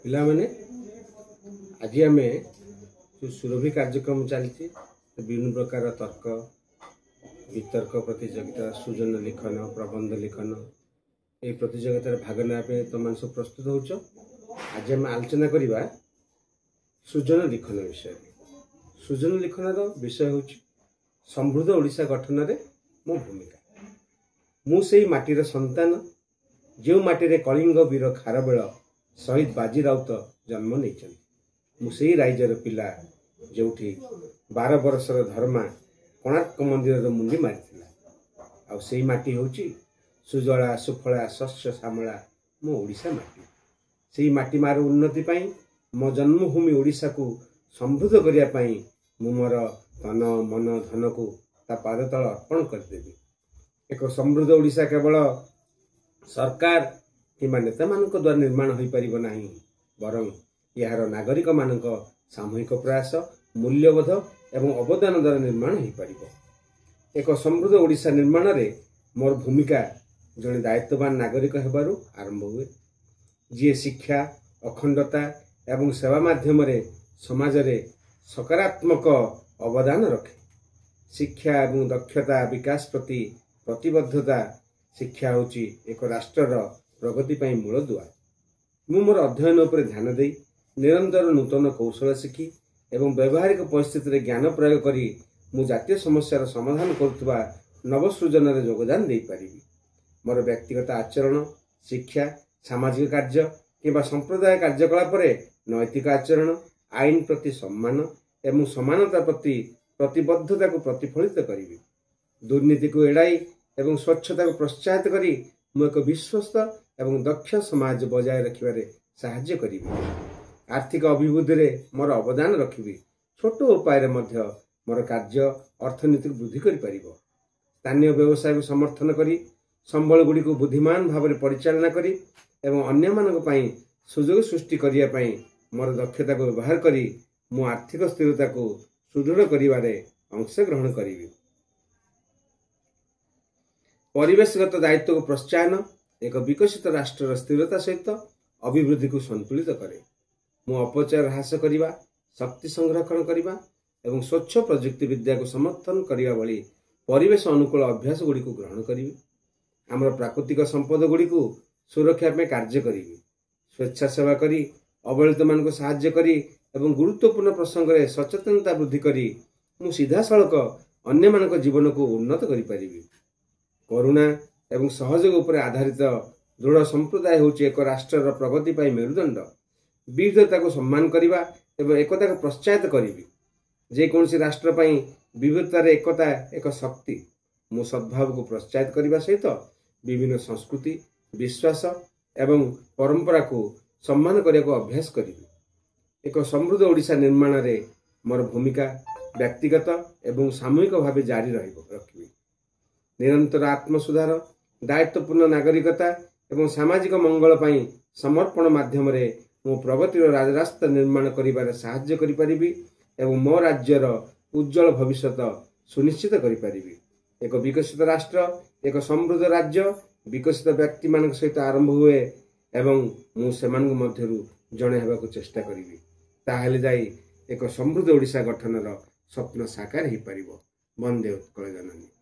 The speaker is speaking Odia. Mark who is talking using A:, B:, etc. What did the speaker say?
A: ପିଲାମାନେ, ଆଜି ଆମେ ଯେଉଁ ସୁରଭି କାର୍ଯ୍ୟକ୍ରମ ଚାଲିଛି, ବିଭିନ୍ନ ପ୍ରକାର ତର୍କ ବିତର୍କ ପ୍ରତିଯୋଗିତା, ସୃଜନ ଲିଖନ, ପ୍ରବନ୍ଧ ଲିଖନ, ଏହି ପ୍ରତିଯୋଗିତାରେ ଭାଗ ନେବା ପାଇଁ ତୁମମାନେ ସବୁ ପ୍ରସ୍ତୁତ ହେଉଛ। ଆଜି ଆମେ ଆଲୋଚନା କରିବା ସୃଜନ ଲିଖନ ବିଷୟରେ। ସୃଜନ ଲିଖନର ବିଷୟ ହେଉଛି ସମୃଦ୍ଧ ଓଡ଼ିଶା ଗଠନରେ ମୋ ଭୂମିକା। ମୁଁ ସେଇ ମାଟିର ସନ୍ତାନ, ଯେଉଁ ମାଟିରେ କଳିଙ୍ଗ ବୀର ଖାରବେଳ, ଶହୀଦ ବାଜି ରାଉତ ଜନ୍ମ ନେଇଛନ୍ତି। ମୁଁ ସେଇ ରାଇଜର ପିଲା, ଯେଉଁଠି 12 ବର୍ଷର ଧର୍ମା କୋଣାର୍କ ମନ୍ଦିରର ମୁଣ୍ଡି ମାରିଥିଲା। ଆଉ ସେଇ ମାଟି ହେଉଛି ସୁଜଳା ସୁଫଳା ଶସ୍ୟ ଶ୍ୟାମଳା ମୋ ଓଡ଼ିଶା ମାଟି। ସେଇ ମାଟି ମାର ଉନ୍ନତି ପାଇଁ, ମୋ ଜନ୍ମଭୂମି ଓଡ଼ିଶାକୁ ସମୃଦ୍ଧ କରିବା ପାଇଁ ମୁଁ ମୋର ତନ ମନ ଧନକୁ ତା ପାଦ ତଳେ ଅର୍ପଣ କରିଦେବି। ଏକ ସମୃଦ୍ଧ ଓଡ଼ିଶା କେବଳ ସରକାର କିମ୍ବା ନେତାମାନଙ୍କ ଦ୍ୱାରା ନିର୍ମାଣ ହୋଇପାରିବ ନାହିଁ, ବରଂ ଏହାର ନାଗରିକମାନଙ୍କ ସାମୂହିକ ପ୍ରୟାସ, ମୂଲ୍ୟବୋଧ ଏବଂ ଅବଦାନ ଦ୍ୱାରା ନିର୍ମାଣ ହୋଇପାରିବ। ଏକ ସମୃଦ୍ଧ ଓଡ଼ିଶା ନିର୍ମାଣରେ ମୋର ଭୂମିକା ଜଣେ ଦାୟିତ୍ୱବାନ ନାଗରିକ ହେବାରୁ ଆରମ୍ଭ ହୁଏ, ଯିଏ ଶିକ୍ଷା, ଅଖଣ୍ଡତା ଏବଂ ସେବା ମାଧ୍ୟମରେ ସମାଜରେ ସକାରାତ୍ମକ ଅବଦାନ ରଖେ। ଶିକ୍ଷା ଏବଂ ଦକ୍ଷତା ବିକାଶ ପ୍ରତି ପ୍ରତିବଦ୍ଧତା। ଶିକ୍ଷା ହେଉଛି ଏକ ରାଷ୍ଟ୍ରର ପ୍ରଗତି ପାଇଁ ମୂଳଦୁଆ। ମୁଁ ମୋର ଅଧ୍ୟୟନ ଉପରେ ଧ୍ୟାନ ଦେଇ, ନିରନ୍ତର ନୂତନ କୌଶଳ ଶିଖି ଏବଂ ବ୍ୟବହାରିକ ପରିସ୍ଥିତିରେ ଜ୍ଞାନ ପ୍ରୟୋଗ କରି ମୁଁ ଜାତୀୟ ସମସ୍ୟାର ସମାଧାନ କରୁଥିବା ନବସୃଜନରେ ଯୋଗଦାନ ଦେଇପାରିବି। ମୋର ବ୍ୟକ୍ତିଗତ ଆଚରଣ, ଶିକ୍ଷା, ସାମାଜିକ କାର୍ଯ୍ୟ କିମ୍ବା ସମ୍ପ୍ରଦାୟ କାର୍ଯ୍ୟକଳାପରେ ନୈତିକ ଆଚରଣ, ଆଇନ ପ୍ରତି ସମ୍ମାନ ଏବଂ ସମାନତା ପ୍ରତି ପ୍ରତିବଦ୍ଧତାକୁ ପ୍ରତିଫଳିତ କରିବି। ଦୁର୍ନୀତିକୁ ଏଡ଼ାଇ ଏବଂ ସ୍ୱଚ୍ଛତାକୁ ପ୍ରୋତ୍ସାହିତ କରି ମୁଁ ଏକ ବିଶ୍ୱସ୍ତ ଏବଂ ଦକ୍ଷ ସମାଜ ବଜାୟ ରଖିବାରେ ସାହାଯ୍ୟ କରିବି। ଆର୍ଥିକ ଅଭିବୃଦ୍ଧିରେ ମୋର ଅବଦାନ ରଖିବି। ଛୋଟ ଉପାୟରେ ମଧ୍ୟ ମୋର କାର୍ଯ୍ୟ ଅର୍ଥନୀତିକୁ ବୃଦ୍ଧି କରିପାରିବ। ସ୍ଥାନୀୟ ବ୍ୟବସାୟକୁ ସମର୍ଥନ କରି, ସମ୍ବଳଗୁଡ଼ିକୁ ବୁଦ୍ଧିମାନ ଭାବରେ ପରିଚାଳନା କରି ଏବଂ ଅନ୍ୟମାନଙ୍କ ପାଇଁ ସୁଯୋଗ ସୃଷ୍ଟି କରିବା ପାଇଁ ମୋର ଦକ୍ଷତାକୁ ବ୍ୟବହାର କରି ମୁଁ ଆର୍ଥିକ ସ୍ଥିରତାକୁ ସୁଦୃଢ଼ କରିବାରେ ଅଂଶଗ୍ରହଣ କରିବି। ପରିବେଶଗତ ଦାୟିତ୍ୱକୁ ପ୍ରୋତ୍ସାହନ ଏକ ବିକଶିତ ରାଷ୍ଟ୍ରର ସ୍ଥିରତା ସହିତ ଅଭିବୃଦ୍ଧିକୁ ସନ୍ତୁଳିତ କରେ। ମୁଁ ଅପଚୟ ହ୍ରାସ କରିବା, ଶକ୍ତି ସଂରକ୍ଷଣ କରିବା ଏବଂ ସ୍ୱଚ୍ଛ ପ୍ରଯୁକ୍ତି ବିଦ୍ୟାକୁ ସମର୍ଥନ କରିବା ଭଳି ପରିବେଶ ଅନୁକୂଳ ଅଭ୍ୟାସ ଗୁଡ଼ିକୁ ଗ୍ରହଣ କରିବି। ଆମର ପ୍ରାକୃତିକ ସମ୍ପଦ ଗୁଡ଼ିକୁ ସୁରକ୍ଷା ପାଇଁ କାର୍ଯ୍ୟ କରିବି। ସ୍ୱେଚ୍ଛାସେବା କରି, ଅବହେଳିତମାନଙ୍କୁ ସାହାଯ୍ୟ କରି ଏବଂ ଗୁରୁତ୍ୱପୂର୍ଣ୍ଣ ପ୍ରସଙ୍ଗରେ ସଚେତନତା ବୃଦ୍ଧି କରି ମୁଁ ସିଧାସଳଖ ଅନ୍ୟମାନଙ୍କ ଜୀବନକୁ ଉନ୍ନତ କରିପାରିବି। କରୁଣା ଏବଂ ସହଯୋଗ ଉପରେ ଆଧାରିତ ଦୃଢ଼ ସମ୍ପ୍ରଦାୟ ହେଉଛି ଏକ ରାଷ୍ଟ୍ରର ପ୍ରଗତି ପାଇଁ ମେରୁଦଣ୍ଡ। ବିବିଧତାକୁ ସମ୍ମାନ କରିବା ଏବଂ ଏକତାକୁ ପ୍ରୋତ୍ସାହିତ କରିବି। ଯେକୌଣସି ରାଷ୍ଟ୍ର ପାଇଁ ବିବିଧତାରେ ଏକତା ଏକ ଶକ୍ତି। ମୁଁ ସଦ୍ଭାବକୁ ପ୍ରୋତ୍ସାହିତ କରିବା ସହିତ ବିଭିନ୍ନ ସଂସ୍କୃତି, ବିଶ୍ୱାସ ଏବଂ ପରମ୍ପରାକୁ ସମ୍ମାନ କରିବାକୁ ଅଭ୍ୟାସ କରିବି। ଏକ ସମୃଦ୍ଧ ଓଡ଼ିଶା ନିର୍ମାଣରେ ମୋର ଭୂମିକା ବ୍ୟକ୍ତିଗତ ଏବଂ ସାମୂହିକ ଭାବେ ଜାରି ରହିବ ରଖିବି। ନିରନ୍ତର ଆତ୍ମସୁଧାର, ଦାୟିତ୍ୱପୂର୍ଣ୍ଣ ନାଗରିକତା ଏବଂ ସାମାଜିକ ମଙ୍ଗଳ ପାଇଁ ସମର୍ପଣ ମାଧ୍ୟମରେ ମୁଁ ପ୍ରଗତିର ରାଜରାସ୍ତା ନିର୍ମାଣ କରିବାରେ ସାହାଯ୍ୟ କରିପାରିବି ଏବଂ ମୋ ରାଜ୍ୟର ଉଜ୍ଜଳ ଭବିଷ୍ୟତ ସୁନିଶ୍ଚିତ କରିପାରିବି। ଏକ ବିକଶିତ ରାଷ୍ଟ୍ର, ଏକ ସମୃଦ୍ଧ ରାଜ୍ୟ ବିକଶିତ ବ୍ୟକ୍ତିମାନଙ୍କ ସହିତ ଆରମ୍ଭ ହୁଏ ଏବଂ ମୁଁ ସେମାନଙ୍କ ମଧ୍ୟରୁ ଜଣେ ହେବାକୁ ଚେଷ୍ଟା କରିବି। ତାହେଲେ ଯାଇ ଏକ ସମୃଦ୍ଧ ଓଡ଼ିଶା ଗଠନର ସ୍ୱପ୍ନ ସାକାର ହୋଇପାରିବ। ବନ୍ଦେ ଉତ୍କଳ ଜନନୀ।